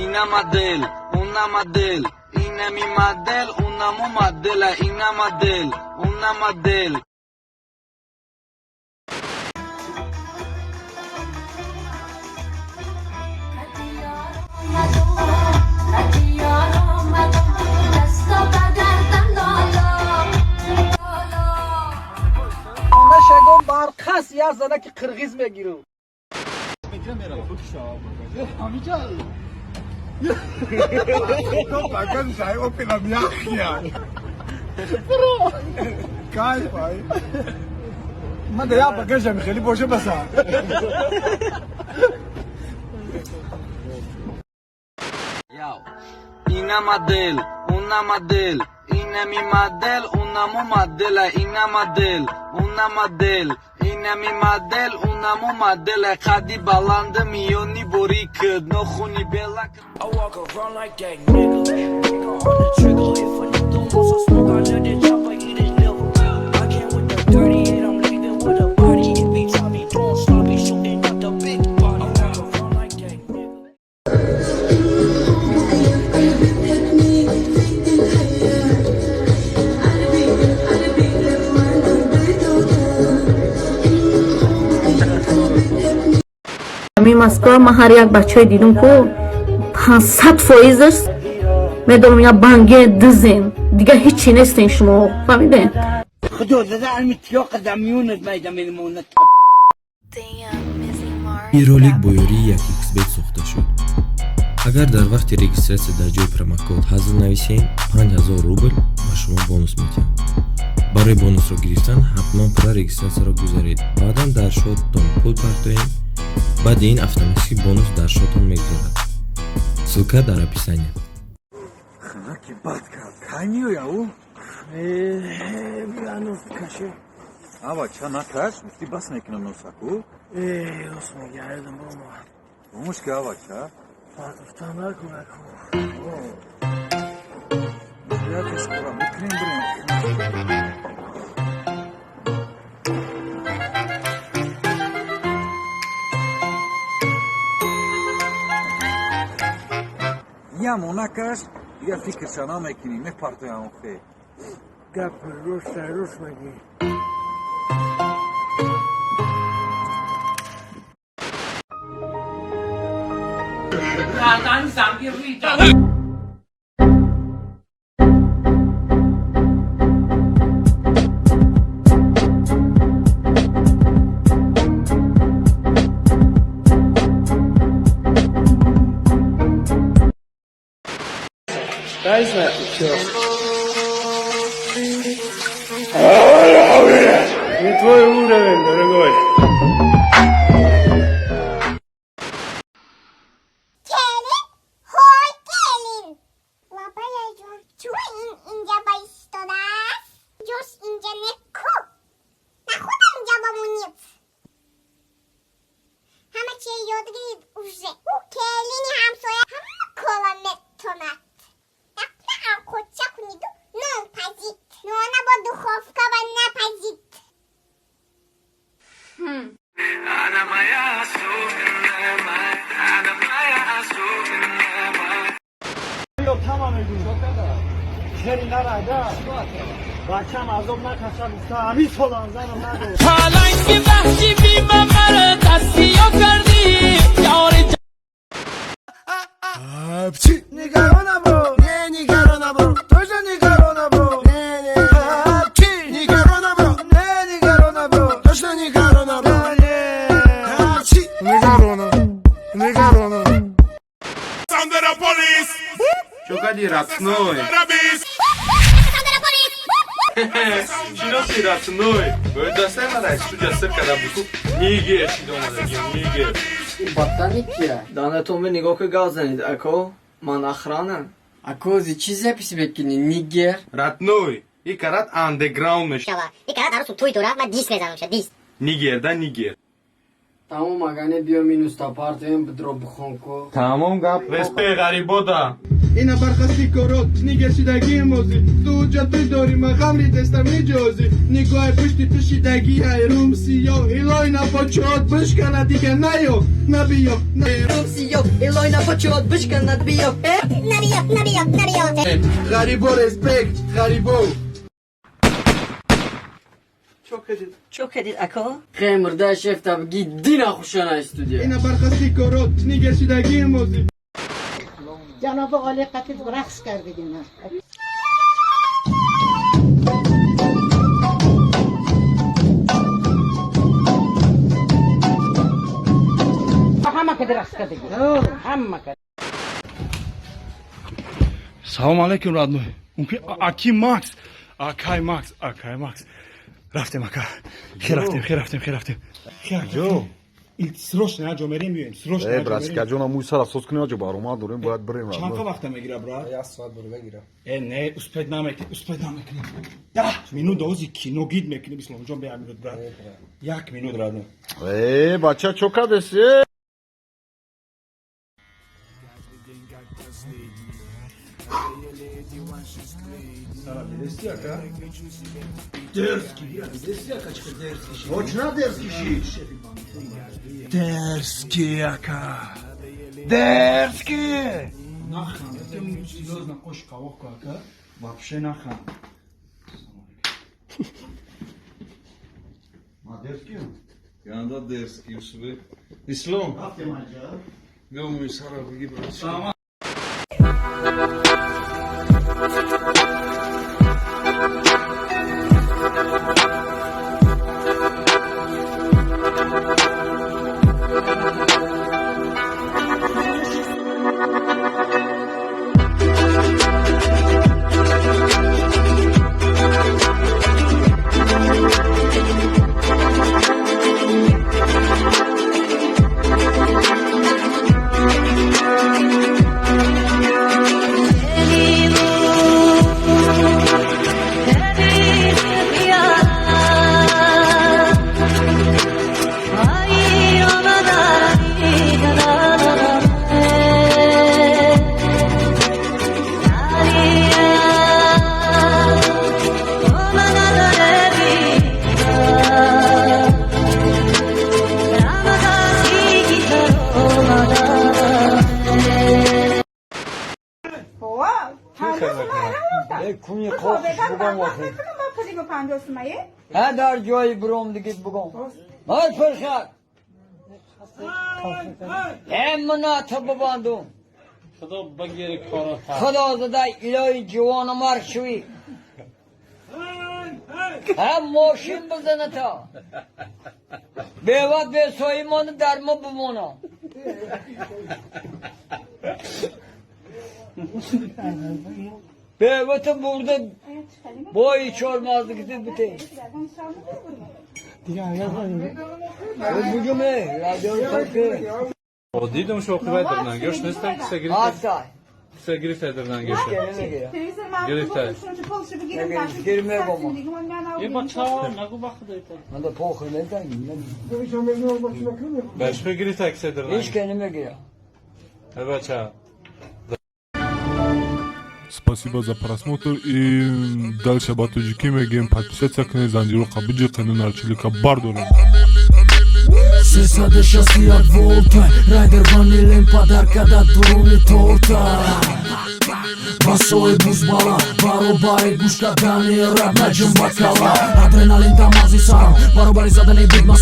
Ина модел, уна модел, инами модел, унамо модела, ина модел, уна модел. Шагон барқас як занаки қирғиз мегиру. Яу. Ина модел, уна модел, инами модел, унамо модела, ина модел, уна модел, инами модел, унамо модела, қади баланди миёни борик, нохуни бела. I walk around like that nigga. Finger on the trigger. If a nigga wants some smoke, I let it chopper eat his liver. I came with the 38, I'm leaving with a body. If he try me throwing sloppy, shooting out the big body. I walk around like that nigga. Ами Москва ман ҳар як бачае дидум, ку 500 фоизаш медонам, я банге дизен, дига ҳичи нестен, шумо фаҳмиден. Худо зада ами тиёқ замиёнат майда мемонад. Ин ролик бо ёрии 1xBet сохта шуд. Агар дар вақти регистрация дар ҷои промокод ҳазл нависем, 5000 рубл ба шумо бонус медиҳам. Барои бонусро гирифтан ҳатман пурра регистрация ро гузаред, баъдан дар счёт тон пул партоем. Баъди ин автоматически бонус дар счёт тон мегузарад. Ссылка дар описание. Хаки бад кард. Кай меоя ӯ? Нос каше. Ава, ча накаш, гуфти бас мекунам носаку. Рос мега, ёдам омад. Мумуш ки, ава, ча? Партофта накун. Якеш кора мекунем, бирем. Ямо накаш, дигар фикрша намекунӣ, мепартоям охе. Гап рост, рост мегӣ. Дай знать, чё. Не твой уровень, дорогой. Келин, ҳой, келин, бабаяҷон, чӯ ин инҷа ба истодааст? Ҷош инҷа не ку, нахуда инҷа бамонед. Ҳама чие ёд гирид уже. Ӯ келини ҳамсоя ҳама кола метонад. Якта анқоча куниду нон пазид, нона бо духовка ба напазид. Она моя особенная моя, она моя особенная моя. Тама мегӯ. Шери нарайда. Бачам азоб накаша гуфта, ҳамин солам занам надод. پلنگ وحشی بی ممر دستیا کردی یار. Нигарон набо, не нигарон набо, тоже нигарон набо, не не. Нигарон набо, не нигарон набо, точно нигарон набо, не. Нигарона, нигарона. Чокади, родной? Шиноси, родной? Дастай мана студия сир када буку. Нигер шид омадагим, нигер. Ботаник кия? Данатон нигоҳ ки гап занед, ако, ман охрана. Ако, зи чӣ запись мекунӣ, нигер? Родной, и карат андеграунд меш. И карат арусу туй дора, ман дис мезанам ша, дис. Нигер да нигер. Тамом, агане биё минус та партоем, бидро бихон ку. Тамом гап. Респект ғарибода. Ина бархасти корот нигер шидагии мози. Ту ҳуҷҷатуй дорӣ, ман хамри деста миҷозӣ. Нигоҳи пушти ту шидагӣ ай рум сиё. Илой напочот бишкана, дига наё, набиё. Рум сиё, илой напочот бишканад, биё. Набиё, набиё, набиё. Ғарибо респект, ғарибо. Чо кардид, ако? Хе мурда шефта бги дина хушана студия. Ина бархасти корот нигер шидагии мози. جناب عالی قطعی رقص کرده اینا. همه که رقص کرده، همه که. Салом алейкум, родной. Мумкин аки Макс, акай Макс, акай Макс. Рафтем, ака. Хе рафтем, хе рафтем, хе рафтем. Ҷо. Срочно як ҷо мерем, меоем. Срочно. Э, братика ҷона, мӯи сара соз кунем, ҷо баромад дорем, бояд бирем. Чанд вақта мегира, брат? Як соат бур мегира. Э, не, успеть намекунем, успеть намекунем. 10 минут дози кино гид мекунем, Исломҷон, бе як минут, брат. Як минут, родной. Э, бача, чо кардеси? Сара дидести, ака? Дерзкий, бира дидести, ака, чӣ дерзкий ши. Точно дерзкий ши. Дерзкий, ака. Дерзкий. Нахан, это серьезно кош кавох, ака. Вообще нахан. Ма дерзкий? Янда дерзкий усбе. Ислом. Биё мӯи сара биги, брат. Салом. Куни қоқиш бугон вохи. Ҳа, дар ҷои буром дигит бугон. Ҳай фирхак. Э мана бибандум. Худо багири кора. Худо зада илои ҷавону марг шуӣ. Ҳа мошин бизаната. Бева бесоимону дар мо бимона. Бевата бурда бои чормаздигити бите. Бугуме, радио. Дидам, шоқи дарнангёш нестам, киса гирифта. Ҳастай. Киса гирифта дарнангёша. Гирифта. Гирмегома. Е, бача, нагу ба худой. Манда похуй медан. Башқи гирифта киса дарнанг. Ҳеч ке намегира. Е, бача. Спасибо за просмотр и дальше ба тоҷикӣ мегӯем: подписаться кунед, занҷироқа биҷиқену нарчилика бардорем. 361 волта райдер ванилем падарка дар дуруни торта. Басои бузбала баробари гӯш кардани рап наҷум ба кала. Адреналин дар мағзи сарам баробари задани бигма.